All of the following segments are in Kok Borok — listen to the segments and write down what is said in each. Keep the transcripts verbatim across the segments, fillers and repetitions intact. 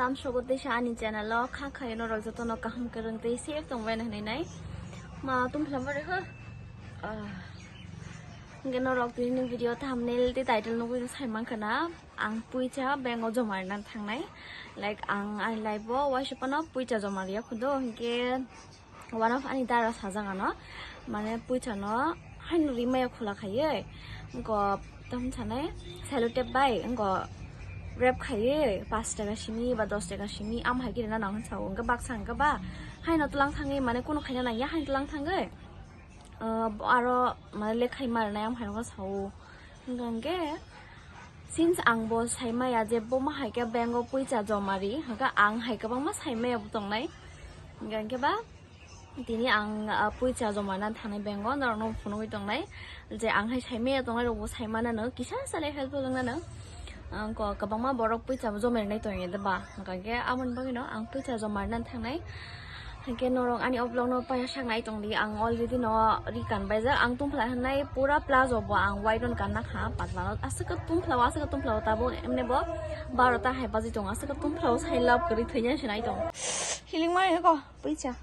Tamsogo teisa ani channel o kha khaino rok jotono kaham kwrwng tei safe tongbai na hinwi nai. Ma tum phlamari ho. Ah. Hingke norok tini video thumbnail tei title nugwi sai mankha na. Ang puisa bank o joma rwna thangnai. Like, ang ani life o waisa phano puisa joma riya khudu. Hingke one of ani dara sajak ano, mane puisa no haino rimaya khula khaiwi, wngko tamo sanai sellotape bai wngko wrap khaiwi, pash taka simi ba dos taka simi, am hai khe rina nang sao, wngkhe baksa wngkhe ba haino tlang thangwi, mane kunu khaina nangya haino tlang thangwi, ah, aro mane lekhai ma rwnai am hai rokno sao, wngkha hwnkhe since ang bo sai maya je bo ma hai khe bank o puisa joma ri, hwnkhe ang hai kwbangma sai maya bo tongnai, wngkha hwnkhe ba. Tini ang, ah, puisa joma na thanai bank o norok no phunugwi tongnai je ang hai sai maya tongnai rok bo sai mana no kisa salai help wng nano. Ang ko kwbangma borok puisa joma rinai tong de ba, hwnkha khe amoni bagwi no ang puisa joma rwna thangnai. Hwnkhe norok ani o vlog no paisa sak nai tong di, ang already no ri kan baijak, ang tum phla hwnai pura plazo bo ang wide on kan na kha patla no aswk tum phla o aswk tum phla o tabuk emne bo barota hai baji tong aswk tum phla o sai love kwrwi thwina se nai tong. Healing mani ko. Puisa.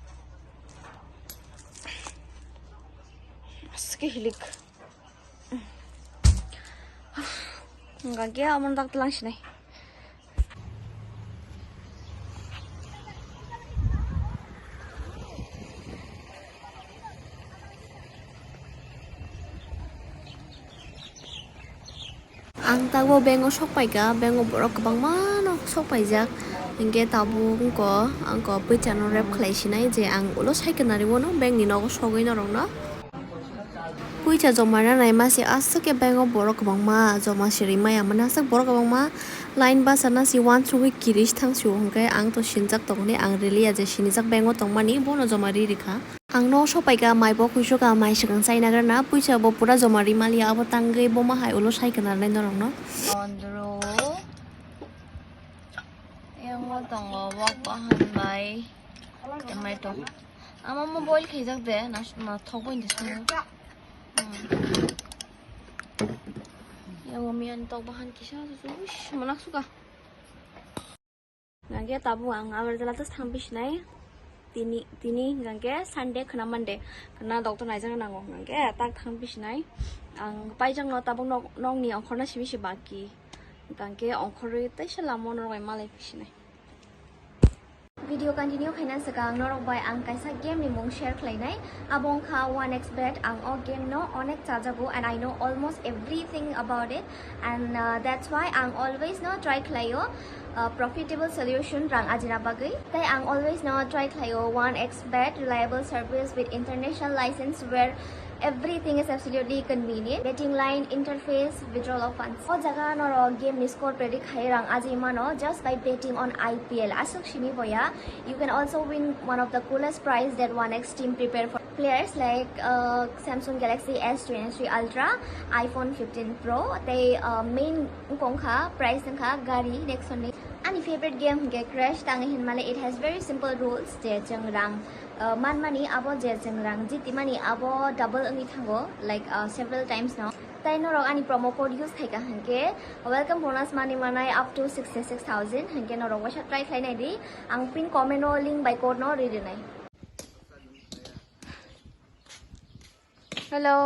Aske hilik. Hingke amon dak telang sinai. Ang tabuk bank o sok paikha, bank o borok kwbangma no sok paijak, hinkhe tabuk wngkha ang kok puisa no wrap khlai sinai je ang ulo sai kwnario no bank ni nogo sogwi norok no. Puisa joma rwna naima se aswk khe bank o borok kwbangma joma siri maya mani aswk borok kwbangma line basa na si uansugwi kiri si thang sio hinkhe ang to sinijak tongmani ang rwliya je sinijak bank o tongmani bono joma ri rikha. Ang no sopaikha mai bo kuisukha mai swkang chaina grana puisa bo pura joma ri maliya abo tangwi bo ma hai ulo sai khna rwnai norok no. Ondro. Yango tongo wak bahan bai tomato. Ama mo boil khaijak de na na thok bai de sunu. Hmm. Yango miyan tok bahan kisa su su uish manak suka. Hingke tabuk ang Agartala ta thang bisinai. Tini, tini hingke Sunday khna Monday. Khna doctor naijak nango hingke tak thang bisinai. Ang paijak no tabuk nok, nok ni ongkhorna simi se baki. Hingke ongkhorwi teisa lama no rwbai malai bisinai. Video continue khaina swkang norok bai ang kaisa game ni mung share khlainai. Abo wngkha one X bet. Ang o game no onek chajago and I know almost everything about it. And, uh, that's why ang always no try khlaio, uh, profitable solution rang ajina bagwi. Tai ang always no try khlaio one X bet, reliable service with international license where everything is absolutely convenient. Betting line, interface, withdrawal of funds. O jaga norok game ni score predict khai rang ajai mano just by betting on I P L. Aswk simi boya. You can also win one of the coolest prize that one X team prepare for players like, uh, Samsung Galaxy S twenty-three Ultra, iPhone fifteen Pro, tei, uh, main wngkha prize wngkha gari Nexon ni. Ani favorite game hwnkhe Crash tangwi hinmale it has very simple rules je chwng rang, uh, manmani abo je chwng rang jitimani abo double wngwi thango like, uh, several times no. Tai norok ani promo code use khaika hwnkhe welcome bonus money manai up to sixty-six thousand hwnkhe norok waisa try khlainai di. Ang pin comment o link bai code no ri rinai. Hello.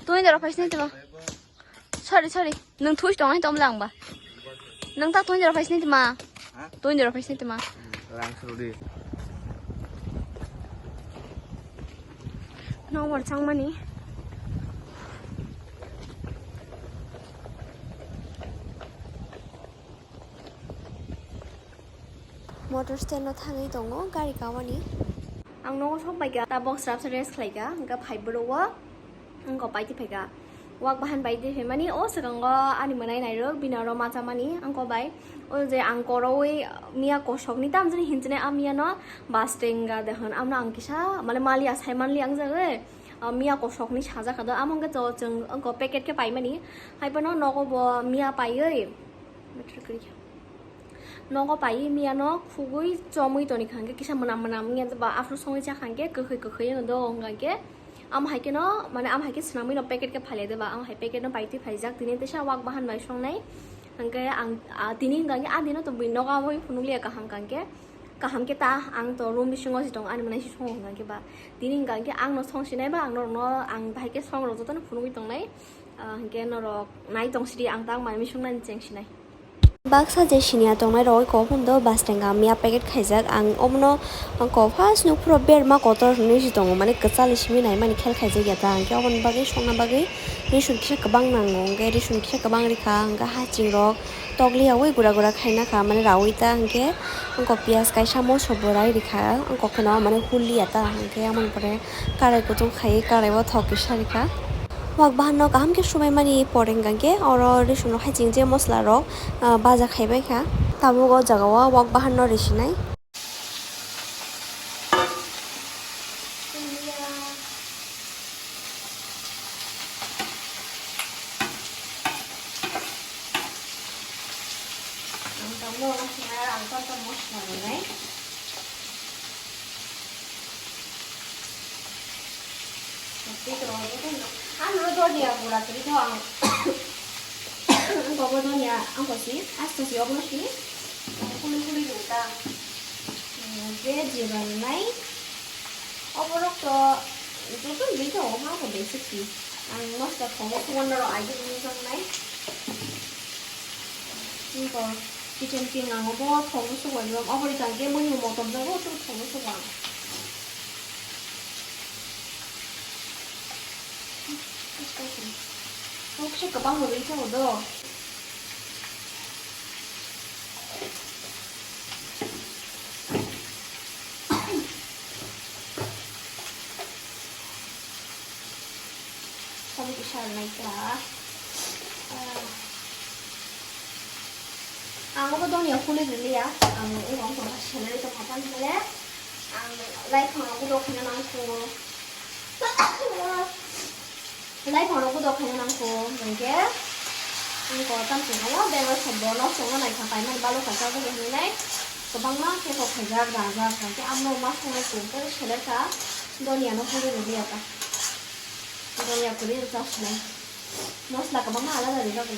Tui dara phai sini tuma. Sorry, sorry. Nung thui tong ai tom lang ba. Nung tak tui dara phai sini tuma. Ha? Tui dara phai sini tuma. Lang sudi. Nong war chang mani. Motor stand no thangwi tongo gari kawani. Ang nogo sok paikha, tabok srapsa rest khlaikha, hwnkhe phai bwrwi o wngkha paitwi phaikha. Wak bahan paitwi phaimani o swkango ani mwnai nairok bini oro machamani wngkha bai. O je ang koroui miya kosokni tamjani hinchinai a miya no bus tenga de hwn amno ang kisa mane maliya sai manliya wng jagwi. O miya kosokni sajak kha do amo wngkha chwng wngkha packet khe paimani. Haiphano nogo bo miya paiwi. Nogo paiwi miya no khugwi chomwi toni kha hwnkhe kisa mwnam mwnam wngya ba aphuru songwi cha kha hwnkhe kwkhwi kwkhwi wngya do wngkha hwnkhe amo hai kheno mane amo hai khe swnamwi no packet khe phailai de ba amo hai packet no paitwi phaijak tini teisa wak bahan bai songnai Hwnkhe ang, ah, tini hwnkha khe, ah, dino to bini nogo abo phunukliya kaham hwnkha khe, kaham khe ta, ang to room bisingo se tongo, ani mwnai se songo hwnkha khe ba. Tini hwnkha khe ang no song sinai ba, ang norokno, ang bahai khe song rok jotono phunugwi tongnai. Ah, hwnkhe norok nai tong sidi, ang tang manwi songnani cheng sinai. Baksa je siniya tongnai rogwi kok phano do basteng a miya packet khaijak, ang omono kok first nukphuru berma kotor hinwi se tongo, mane kwchali simi naimani khel khaijak ya ta, hwnkhe oboni bagwi songna bagwi risun kisa kwbang nango, hwnkhe risun kisa kwbang rikha, hwnkhe haching rok tokliyaui gura gura khaina kha, mane raui ta, hwnkhe wngkok piyaj kaisa moso bwrai rikha, wngkok kheno mane huliya ta, hwnkhe aboni pore karai kutung khai, karai o thok kisa rikha. Wak bahan no kaham khe sumai mani pore hwnkha khe oro risun rok haching je mosola rok, ah, baja khai bai kha. Tabuk o jaga o wak bahan no risinai. Ang tamo ang sinai ang ton ton mosola rwnai. Tei kwrwi ang ano donia gura kwrwi tho ang. Ang kobo donia ang kosi asta si obo si. Kuli kuli rwta. Je jeba rwnai. Oborok to joto rwwi tho ma ko basic si. Ang mosola thongo sugan norok aidi rwwi tongnai. Tei bo kitchen pin ang obo thongo sugan obo rwkha khe mui ni motom jago tei thongo sugan. Kok se kwbang rwwi tongo do. Kok kisa rwnai ta. Ah. Ang obo donia khulwi rwliya. Ang ungkha ungkha selai tongkha phano hwnle. Ang lai phano kudo khaina nang kho. Lai phano kudo khaina nang kho. Hwnkhe ang ko tam sing ayo bego sombo no songo nai kha paimani balo kha chago hinwi nai. Kwbangma khe kok khaijak rajak hwnkhe amo ma songnai kung tei selai kha donia no khulwi rwliya ta. Donia kwrwi rwchap sinai. Mosla kwbangma alada rijak bo.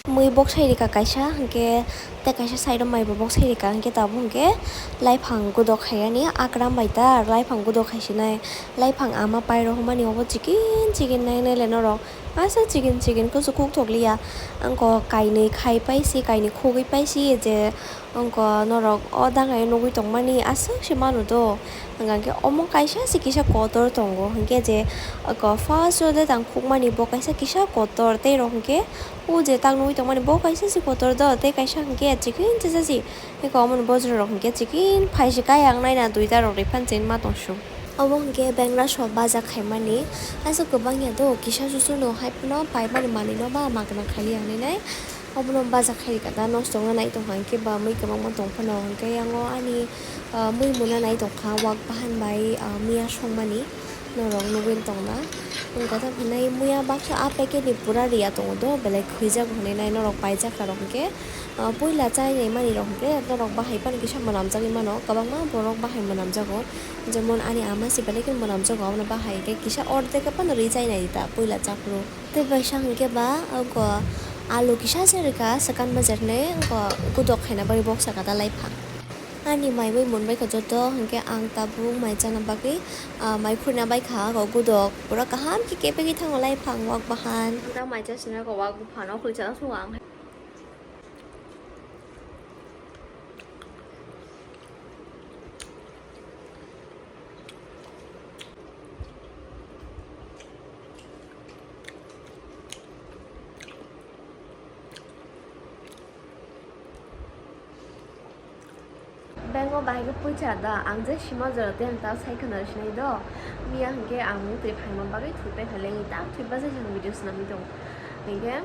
Mui bok sai rika kaisa, hwnkhe tei kaisa side o mai bo bok sai rika, hwnkhe tabuk hwnkhe laiphang gudok khaiyani akram bai ta, laiphang gudok khaisinai, laiphang ama pai rohormani obo chikin chikin nai nai le norok. Aswk chikin chikin kuchuk kuk thokliya. Angko kainwi khai paisi, kainwi khugwi paisi je angko norok o dangai nugwi tongmani aswk se manu do. Hwnkha khe omo kaisa se kisa kotor tongo, hwnkhe je ako first o de tang khukmani bo kaisa kisa kotor, tei rok hwnkhe o je tang nugwi tongmani bo kaisa se kotor do, tei kaisa hwnkhe chikin chajasi. Eko omo ni bojra rok hwnkhe chikin phaisi kaya wng nai na duita rok ri phan chini ma tong su. Obo hwnkhe bengra so baja khaimani, aswk kwbang ya do, kisa susu no hai phano paimani manwi no ba magna khaili ang nai nai. Obono baja khai rika da, nosto wngna nai tongkha, hwnkhe ba mui kwbangma tong phano, hwnkhe yango ani, ah, mui muna nai tongkha, wak bahan bai, ah, miya songmani norok nugwi tongna. Wngkha tei hwnwi muya baksa a packet ni pura riya tongo do, belai khwijak hwnwi nai norok paijak rok hwnkhe. Ah, puila chainai mani rok hwnkhe norok bahai phano kisa mwnamjagwi mano, kwbangma borok bahai mwnamjago, jemon ani ama se belai kheno mwnamjago, abono bahai khe kisa ordek phano ri chainai ta puila chaphuru. Tei baisa hwnkhe ba oko alu kisa se rwkha swkang bajar hinwi, oko gudok khaina bagwi bok saka da laiphang. Ani maiwi monbaikha joto, hwnkhe ang tabuk mai chana bagwi, ah, mai khurina baikha oko gudok pura kaham khe kebegwi thango laiphang wak bahan. Ang ta mai chasina oko wak buphano khulcha sungo ang. Bank o bahai khe poicha da, ang je sima jora tei ang ta sai khwna sinai do. Miya hwnkhe ang mung twi phaima bagwi thwi paikha le, ta thwi bajai jani video swnamwi tongo. Hwnkhe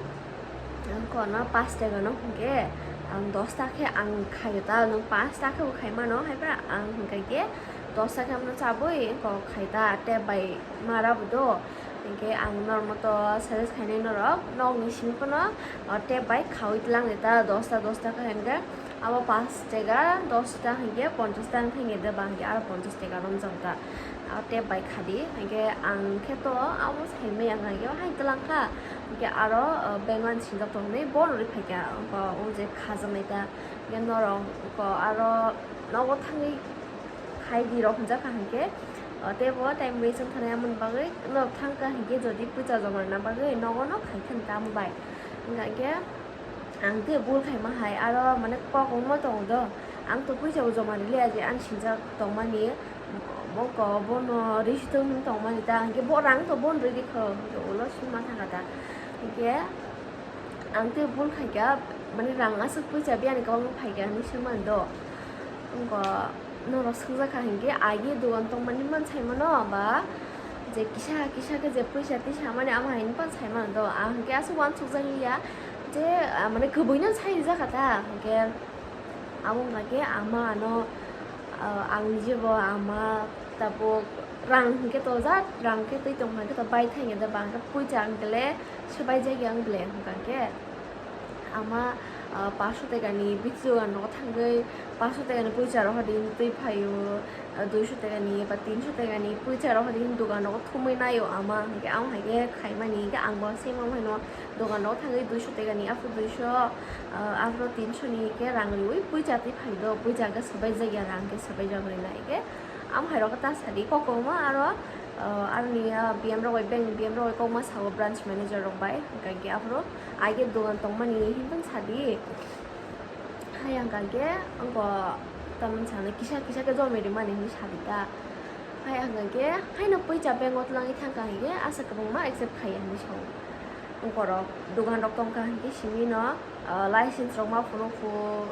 ang kono pash taka no hwnkhe ang dos ta khe ang khaio ta, nwng pash ta khe bo khai mano, hai phano ang hwnkhe dos ta khe amno chabwi kok khai ta, tei bai mara bo do. Hwnkhe ang norok to suggest khainai norok nokni simi phano, o, tap bai khaui tlang di ta, dos ta, dos ta khe hwnkhe abo pash taka, dos ta hwnkhe ponchash taka wngkha hwnkhe da ba hwnkhe aro ponchash taka romjak ta. Tep bai khadi, hingke ang khe to abo sai maya hingke hai twlang kha, hingke aro, uh, bengwan sinjak tongni bo rwri phaikha, o je khajaknai ta, hingke norok ko aro nogo thangwi khai di rok hinjak kha hingke, uh, tebo time waste wng thani amoni bagwi norok thang kha hingke jodi puja joma rwna bagwi nogo no khai thani ta amo bai, hingke ang tei bul khaima hai aro mane kok wngma tongo do, ang to puisa bo joma rwliya je ani sinjak tongmani, moko bono risi tong tongmani ta, hingke bo rang to bon rwdi kho, hingke ulo sima thangkha ta, hingke ang tei bul khaikha, mane rang aswk puisa biyani kwbangma phaikha hinwi swngmani do, wngkha. Norok swngjak kha hinkhe, agi dogan tongmani man sai mano ba, je kisa kisa khe je puisa tisa mani amo hai phano sai mano do, ang hinkhe aswk uansukjak liya je, ah, mane kwbwino sai rijak kha ta, hinkhe abo wngkha khe ama ano, ah, ang jebo ama tabuk rang hinkhe to jat rang khe twi tongkha hinkhe to bai thangya da ba hinkhe puisa ang kele swbai jakya ang bele hinkha khe. Ama, ah, paso tekani bisi dogan rogo thangwi, paso tekani puisa rohor di twi phaio, ah, duiso tekani ba tinso tekani puisa rohor di dogan rogo thumwi naio ama, hinkhe amo hai khe khaimani, hinkhe ang bo same amo haino dogan rogo thangwi duiso tekani, aphuru duiso, ah, aphuru tinso ni hinkhe rang riwi puisa twi phai do, puisa hinkhe swbai jakya rang khe swbai jak rwna hinkhe. Amo hai rok ta sadi kokoma aro, ah, aroni, ah, B M rok bai, bank ni B M rok bai kokma sao branch manager rok bai, hingkha khe aphuru agi dogan tongmani himtong sadi. Hai hingkha khe wngkha tamni sana kisa kisa khe jomai rimani hinwi sadi ta. Hai hingkha khe haino puisa bank o twlangwi thangkha hinkhe asa kwbangma accept khaiya hinwi sao. Wngkha rok dogan rok tongkha hinkhe simi no, ah, license rok ma phunukhu.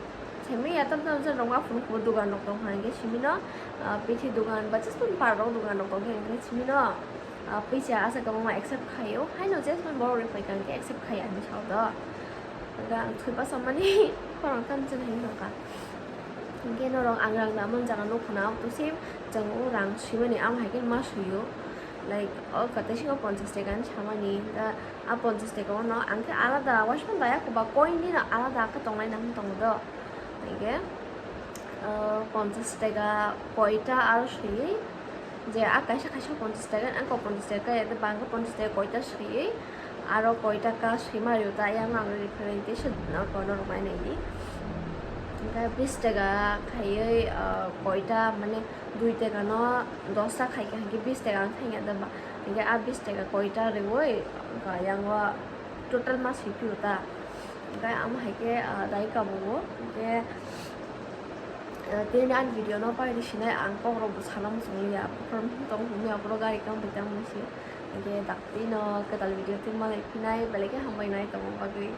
Simi ya tam tam rok ma phunukhu dogan rok tongkha hinkhe simi no, ah, bithi dogan ba chwng par rok dogan rok tongkha hinkhe simi no, ah, puisa asa kwbangma accept khaio. Haino je borok rok phaikha hinkhe accept khaiya hinwi sao do. Hingkhe ang thwipa samani khorang tam chwng hinwi tongkha. Hinkhe norok ang rang da man jaga nukho na, to same chwng o rang swimani amo hai khe ma swio. Like, o kwtwi swngo ponchash taka hinwi samani, da a ponchash taka o no ang khe alada uansukmani daya koba koi nini alada khe tongnai nang tongo do. Hinkhe, o, ponchash taka koita aro swiwi, je a kaisa kaisa ponchash taka, ang kok ponchash taka kaya, bang khe ponchash taka koita swiwi, aro koita ka swima rio ta, yang ang reference tei se, no, kono rok nai nai di. Hinkhe bis taka khaiwi, o, koita, mane, dui taka no dosta khai kha hinkhe bis taka ang thangya da ba. Hinkhe a bis taka koita riwi, wngkha yang o total ma swi phio ta. Hinkhe amo hai khe, ah, dai kabugo. Hinkhe, ah, tini ani video no paidi sinai ang kok rok bo sana muchung liya. Buphang tong hwnwi aphuru gari kam bai tang masi. Hinkhe dakti no kwtal video twi malai phinai belai khe hambai nai tongma bagwi.